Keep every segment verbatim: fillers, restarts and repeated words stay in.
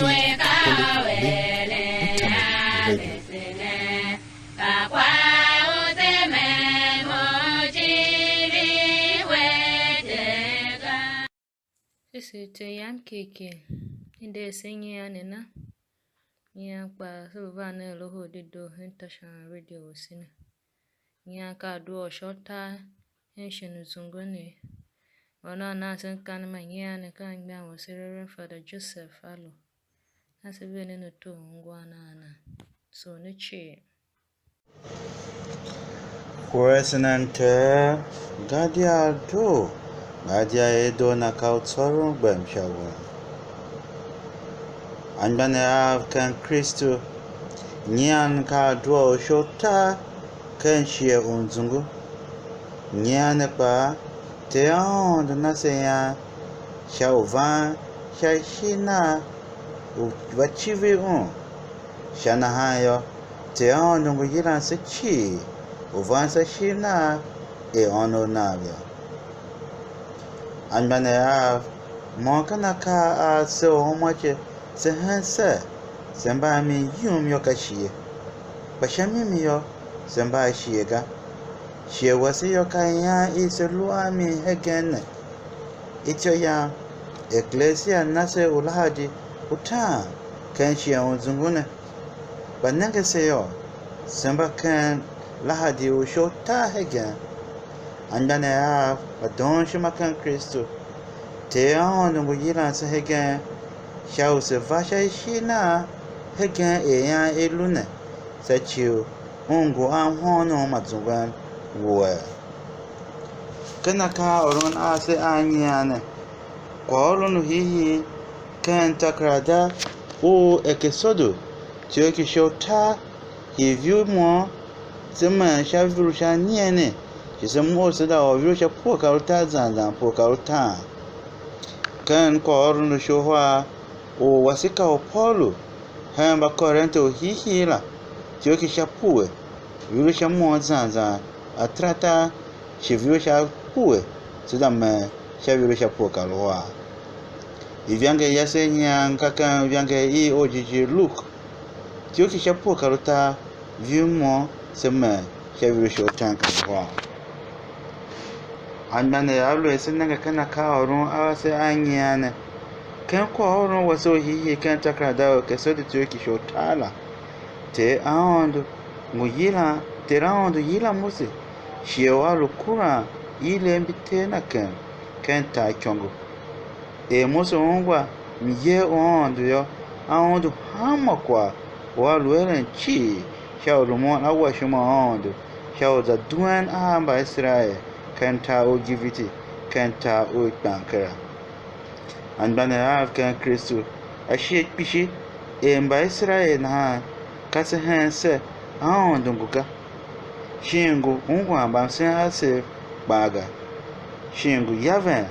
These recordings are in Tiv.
Internet radio. Sisi Ter yam kighkigh, i de ase nyian ne na? Nyian kpaa se lu van nen Loho u Dedoo hen tashan radio wase ne. Nyian ka adua u sha utar hen shighe u zungwe ne. Wan a nan se mkaanem ma nyian ne ka anmgbian wase Reverend Father Joseph Alo. Na se ver nen ato u ungwan a na. So ne cii. Kwase nan Ter, gadia a doo, gadia er doo na ka u tsôron gbem sha wen. Anmgbianev av ken Kristu, nyian ka adua u sha utar ken shighe u zungwe. Nyian ne kpaa, Ter Aôndo na se ian sha u van sha ishigh Nagh u va civir Un. Sha nahan yô, Ter Aôndo ngu yilan se cii u van sha ishigh Nagh er ônov Nav yô. Anmgbianev av, môm ken akaa a se u uma je se hen ser, se mba a mi yum yô, ka shighe, kpa sha mimi yô, se mba a shighe ga. Shighe wase yô, ka ian i se lu a mi hegen ne. Ityô yam, eklesia na se u lahadi utaan ken shighe u zungwe ne. Kpa nenge se yô, se mba ken lahadi u sha utar hegen. Anmgbianev av mba doon ishima ken Kristu, Ter Aôndo ngu yilan se hegen sha u se va sha ishigh Nagh hegen er ian i lu ne, sha ci u Un ngu a mhôônom ma zungwen wuee. Ken akaaôron a se a nyian ne, kwaghôron u hiihii ken takerada u Ekesodo, ityough ki sha utar, hii viu môm, se mem sha viru sha anigheni, shi se mough se za ôr viru sha pue kar utar zan zan pue kar utaan. Ken kwaghôron u shohwa u wase ka u Paulu hen Mbakorinte u hiihii la, ityough ki sha pue, viru sha môm zan zan ataratar, shi viru sha pue, se za mem sha viru sha pue kar uhar. Ivangeli yase i nyian ka ken ivangeli i orjighjigh Luke, ityough ki sha pue kar utar, viu môm se mem sha viru sha utaan kar uhar. Anmgbianev, aluer se nenge ken akaaôron a ase a nyian ne, ken kwaghôron wase u hiihii ken takerada u Ekesodo ityough ki sha utar la, Ter Aôndo ngu yilan, Ter Aôndo yila Mose shighe u a lu kuran ilev mbi ter na ken, ken tar ikôngo. Er Mose ungwa myer u Aôndo yô, a undu hanma kwagh u a lu eren cii sha u rumun a wa ishima u Aôndo, sha u za duen a Mbaiserael ken tar u Igipiti, ken tar u ikpan kera. Anmgbianev av ken Kristu, ashighe kpishi er Mbaiserael nahan, ka se hen ser, Aôndo ngu ga, shin ngu ungwan mbamsen asev kpaa ga, shin ngu yaven,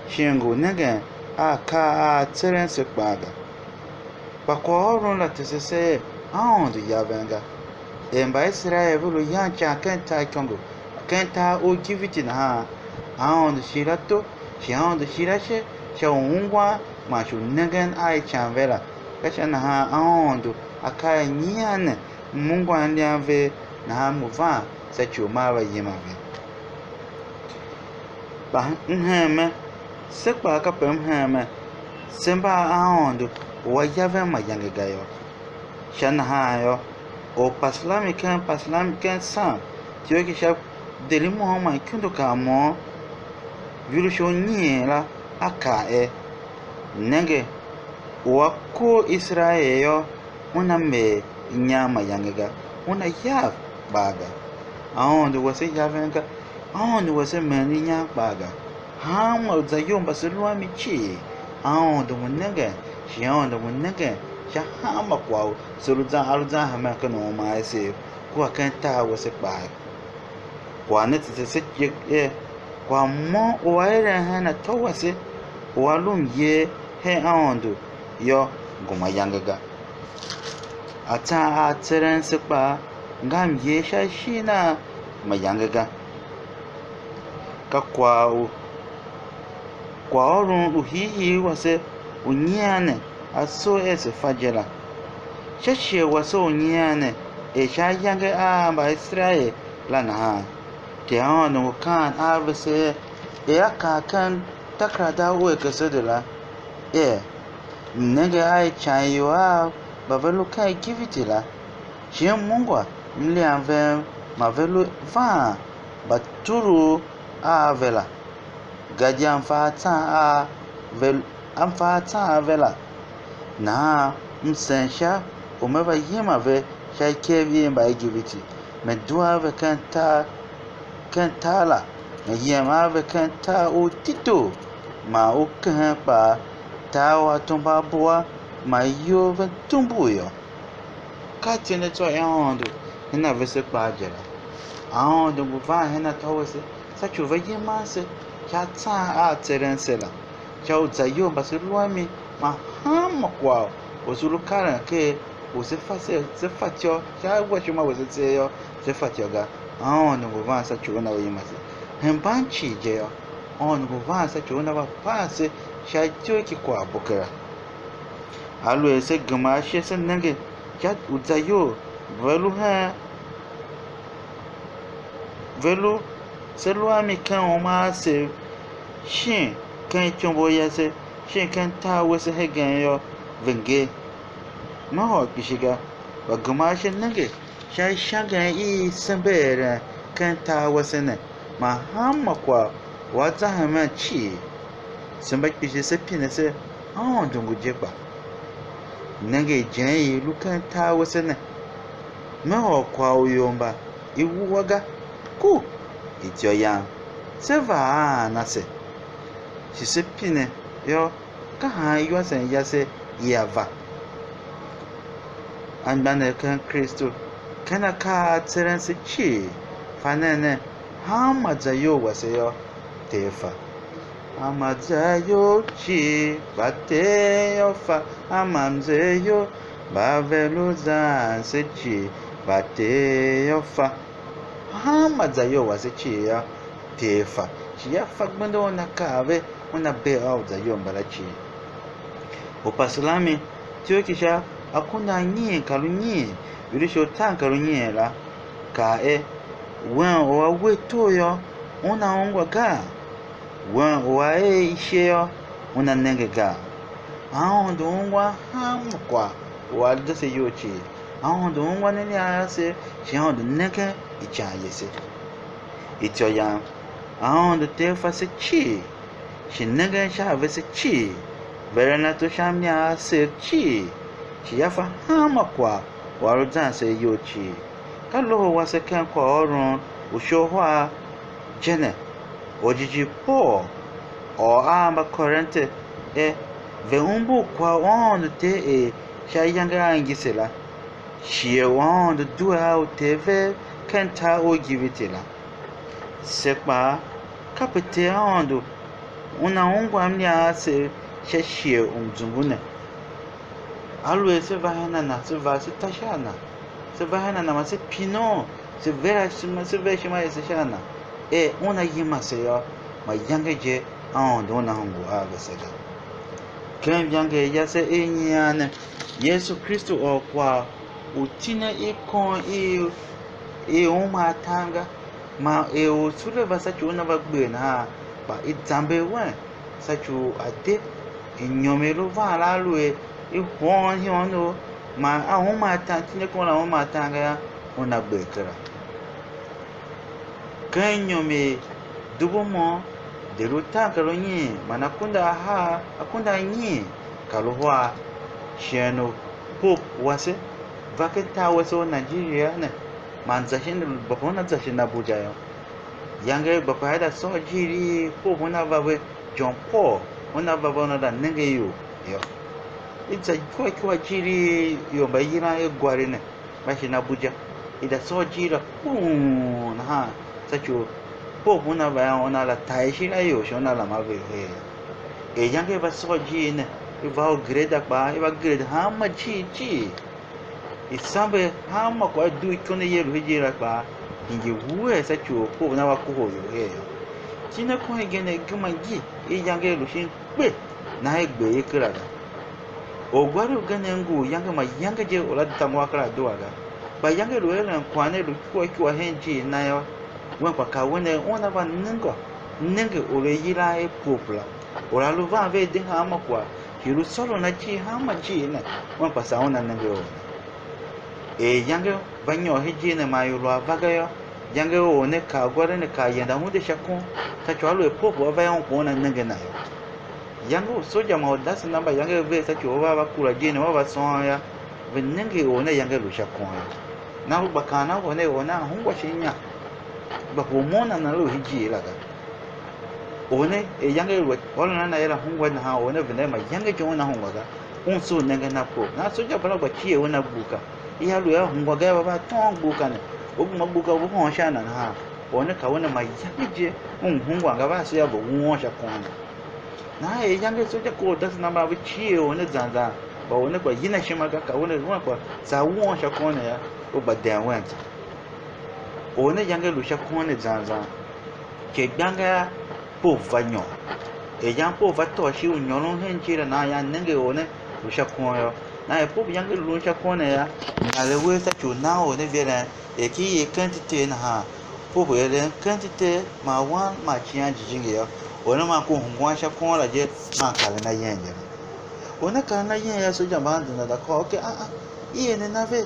shin ngu nengen a akaa a a tseren se kpaa ga. Kpa kwaghôron la tese se er Aôndo yaven ga. Er Mbaiserael ve lu yan ican ken tar ikôngo, ken tar u Igipiti nahan, Aôndo shighe ato, shi Aôndo shighe ashe sha u ungwan man shi u nengen a ican ve la. Ka sha nahan Aôndo a kaa er, nyian ne, m ungwan mliam vev, nahan m ngu van sha ci u maa va yima ve. Kpa m heme, se kpaa kape m heme, se mba a Aôndo u a yaven mayange ga yô. Sha nahan yô, or Pasalmi ken Pasalmi ken Psalm, ityough ki sha deri mhôôn man ikundugakar mhôôn, virushi u nyiin la, a kaa er: Nenge, u a kor Iserael yô, una mer inyam mayange ga, una yav kpaa ga. Aôndo wase yaven ga, Aôndo wase meren inyam kpaa ga. Hanma u zayol mba se lu a mi cii, Aôndo ngu nengen, shi Aôndo ngu nengen sha hanma kwagh u se lu zan, a lu zan hemen ken uma asev, kua ken tar wase kpaa. Kwagh ne tese se je er, kwagh môm u a eren hen atô wase u a lu myer hen Aôndo yô, ngu mayange ga. Ataan a tseren se kpaa, nga myer sha ishigh na mayange ga. Ka kwagh u kwaghôron u hiihii wase u nyian ne a soo er se fa je la. Sha shighe wase u nyian ne, er sha ayange a Mbaiserael la nahan, Ter Aôndo ngu kaan a vese er, er a kaa ken takerada u Ekesede la, er: M̱ nenge a ican i ior av mba ve lu ken Igipiti la, shi m ungwa mliam vev ma ve lu vaan mbaturugh a ve la, gadia m fa atsan a ve, m fa atsan a ve la. Nahan m sen sha u me va yima ve sha ikev i Mbaigipiti, me dua ve ken tar, ken tar la, me yem a ve ken tar u titor man u kehen kpaa, tar u atombo abua man iyol ve dumbur yô. Ka ityendezwa i Aôndo hen a vese kpaa je la. Aôndo ngu van hen atô wese, sha ci u ve yiman se sha atsan a a tseren se la, sha u za iyol mba se lu a mi, man hanma kwagh u se lu karen ker u se fa se, se fatyô sha a wa ishima wese tseegh yô, se fatyô ga. Aôndo ngu van sha ci u una u yima se. Hen mban cii je yô, Aôndo ngu van sha ci u una va paan se sha ityou ki kwaghbo kera. Aluer se gema ashe se nenge sha u za iyol ve lu hen, ve lu, se lu a mi ken uma asev, shin ken ityombo yase, shin ken tar wese hegen yô, ve nger. Me ôr kpishi ga, kpa gema ashe nenge sha ishangen i se mbe eren ken tar wase ne, man hanma kwagh u a za hemen cii. Se mba kpishi se pine se, Aôndo ngu je kpa. Nenge ijen i i lu ken tar wese ne. Me ôr kwagh u ior mba i wua ga, ku ityô yam, se va a an ase? Shi se pine yô, ka han iwasen yase ia va? Anmgbianev ken Kristu, ken akaa a tseren se cii, fa nen ne, hanma zayol wase yô, Ter fa. Hanma zayol cii, kpa Ter yô fa. Hanma mzeyol mba ve lu zan se cii, kpa Ter yô fa. Hanma zayol wase cii yô, Ter fa, shi a fa gbenda u una kaa ve, una bee a uzayol mbala cii. Upasalmi, ityough ki sha akunduanyiin kar unyiin, virushi utaan kar unyiin la, kaa er: Wen u a we tor yô, una ungwa gaa? Wen u a er ishe yô, una nenge gaa? Aôndo ungwa hanma kwagh u a de se iyol cii. Aôndo ungwa ne inian asev, shi Aôndo nengen ican yese. Ityô yam, Aôndo Ter fa se cii, shi nengen sha a vese cii, veren ato sha mlian asev cii, shi a fa hanma kwagh u a lu zan se iyol cii. Ka Loho wase ken kwaghôron u sha uhar je ne, orjighjigh Paulu ôr a Mbakorinte er, ve umbur kwagh u Aôndo Ter er sha ayange a angise la, shighe u Aôndo due a uter vev ken tar u Igipiti la. Se kpaa, kape Ter Aôndo Una ungwa mlian asev sha shighe u mzungu ne. Aluer se va hen a na, se va, se ta sha a na, se va hen a na, man se pine un, se ver ashima, se ver ishima ese sha a na, er una yima se yô, mayange je Aôndo Una hungul a vese ga. Ken ivangeli yase i nyian ne, Yesu Kristu ôr kwagh u tine i kon i, i uma atam ga, man er u sule va sha ci u una va gber nahan, kpa i zamber wen sha ci u a de, inyom i lu van la, aluer i hôôn ihôônor, man a uma atam, tine kon la uma atam ga yô, una gber kera. Ken inyom i dubu mo de lu tan kar unyiin man akunduahar, akunduanyiin kar uhar, shighe u Pope wase va ken tar wase u Nigeria ne, man za shin, gba pe una za shin Abuja yô. Iyange gba pe a da sôr ijiir i Pope una va ve, John Paul una va ve, una da nenge ior yô. I za ikua ikua ijiir i ior mba i yilan er Gwari ne, mba shin Abuja, i da sôr ijiir la kpuun nahan, sha ci u Pope una va yô, una la tae ishigh la ior shi una lam a ve her. Er iyange i va sôr ijiir ne, i va u greda kpaa, i va grade hanma ijiir cii. I samber hanma kwagh, i dugh ikyon i yem lu hen ijiir la kpaa, hingir wuee sha ci u Pope una va kohol ior her yô. Shin ne kon igen ne gema ngi, i iyange i lu shin kpe, nahan i gber ye kera ga. Orgwarev ugen ngu u yange mayange je u la de tambua kera adua ga, kpa yange lu eren kwagh ne lu icuwa icuwa hen ijiir na yô, wen kpa ka wen er una va nenge, nenge or a yilan er Pope la, or a lu van ve de hanma kwagh, shi lu sôron a cii hanma ijiir ne, wen kpa saa una nenge or ne. Er yange va nyôr hen ijiir ne man ior lu a va ga yô, yange or ne kar gwa ne kar yenda hunde sha kon, ka ci u aluer Pope a va yô, un kpa una nenge na yô. Yange u soja man u dase namba yange a ver sha ci u va va kura ijiir ne, va va sôôn yô, ve nenge or ne yange lu sha kon yô. Nahan ve gba kaan a or ne, or ne a ungwa sha inya, gba or mo nana lu hen ijiir la ga. Or ne, er yange i lu ôron a na er a ungwa nahan, or ne venda er mayange je una ungwa ga, un sugh nengen a Pope. Nahan soja mbala gba cie una gbuka. I a lu a ungwa ga, va va tôôn gbuka ne, u gema gbuka u hôn sha a na nahan, or ne ka una mayange je un ungwa ga, va ase a va wuôn sha kon ne. Nahan er yange soja kor dase namba ve cie or ne zan zan, kpa or ne gba yina ishima ga, ka una, una gba saa wuôn sha kon ne yô, u gba den wen tsô. Or ne yange lu sha kon ne zan zan. Ikyegh gba nga yô, Pope va nyôr. Er yan Pope va tôô ishigh u nyôron hen ijiir la, nahan yan nenge or ne lu sha kon yô. Nahan er Pope yange lu sha kon ne yô, ngale uwegh sha ci u nan or ne iveren, er ki i er ken iti ter nahan, Pope eren ken iti ter man Wan man Icighan Jijingi yô, or ne man ku hungwan sha kon la je, man karen ayen je la. Or ne karen ayen yô, soja mban zenda za kôr, okay, a a, i er nena ve?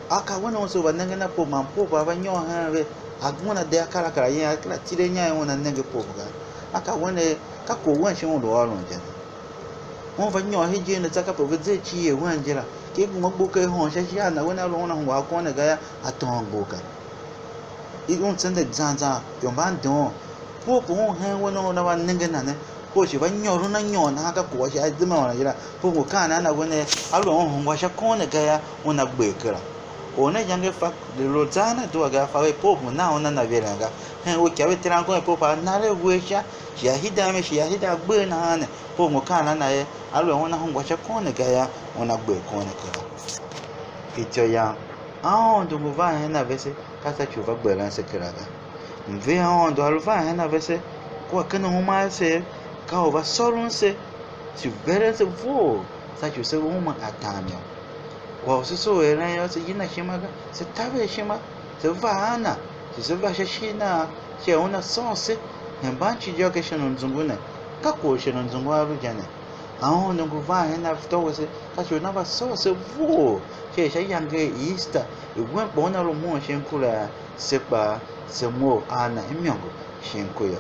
A ka wen un se u va nengen a Pope, man Pope a va nyôr hen ve, a una de a kar a kar a yen, a kera tile inya i una nenge Pope ga. A ka wen er, ka kwagh wen shi un lu ôron je ne. Un va nyôr hen ijiir ne tsô, kape ve zer icigh i wen je la, ki gema gbuka i hôn sha ishigh a na, wen a lu una hungwa akon ne ga yô, a tôôn gbuka. I un sende zan zan, ior mban doon. Pope un hen wen una va nenge na ne, Pope shi va nyôron a nyôr nahan, ka kua shi a zima ôron yila. Pope ngu kaan a na wen er, aluer un ungwa sha kon ne ga yô, una gber kera. Or ne yange fa, lu zan a dua ga, fa er Pope na una na veren ga. Hen u ikyav i terankon i Pope a na le uwegh sha, shi a hide a mi, shi a hide a gber nahan ne, Pope ngu kaan a na er, aluer una ungwa sha kon ne ga yô, una gber kon ne kera. Ityô yam, Aôndo ngu van hen a vese, ka sha ci u va gberen se kera ga. Mve Aôndo a lu van hen a vese, kua ken uma asev, ka u va sôron se, shi veren se vough, sha ci u se uma atam yô. Kwagh u se soo eren yô, se yina ishima ga, se taver ishima, se va a na, shi se va sha ishigh na, sha una sôr se, hemban cijôngo shin u zungu ne, ka kwagh u shin u zungu a lu je ne. Aôndo ngu van hen a tô wese, ka ci u una va sôr se vough, sha sha iyange i Easter, i wen kpa una lu mough shin ku la, se kpaa se mough a na imôngo shin ku yô.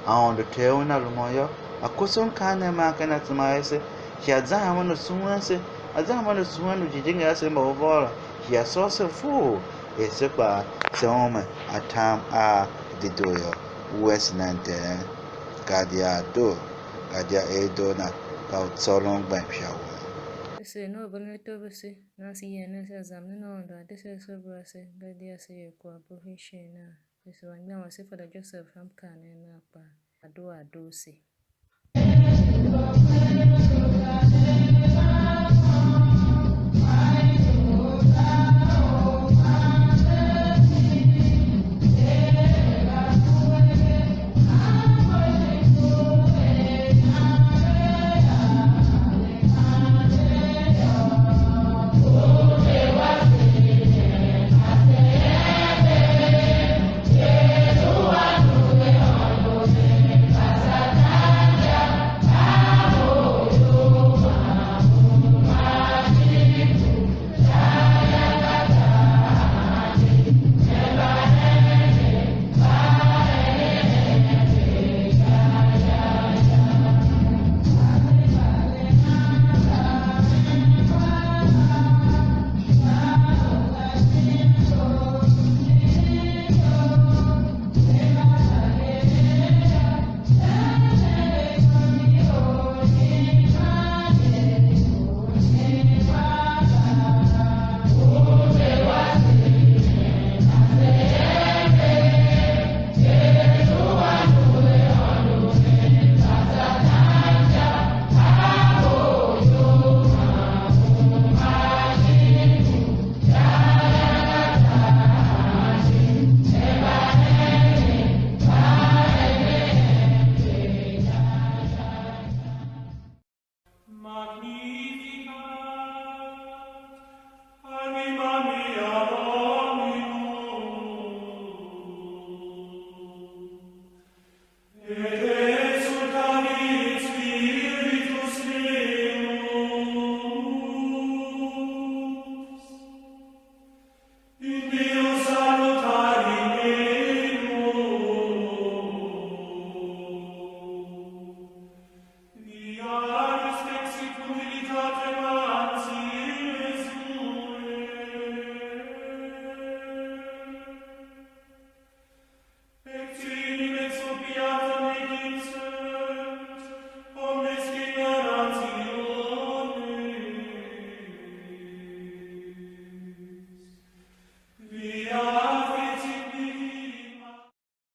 Aôndo Ter una lumun yô, a koso mkaanem man ken asema ase, shi a za hemen u sughun ase, a za hemen u sughun ujijingi ase mba uvôr la, shi a sôr se vough, er se kpaa se ume atam a dedoo yô. Wuese nen Ter, gadia a doo, gadia er doo na ka u tsôron gbem sha we. Ese ne u veren ato vese, nahan se yem nen sha zamnen Aôndo a de se asorabo ase, gadia se er kwaghbo hen ishen Nav. Ese anmgbian wase Fada Joseph sha mkaanem nav kpaa, adua a doo se.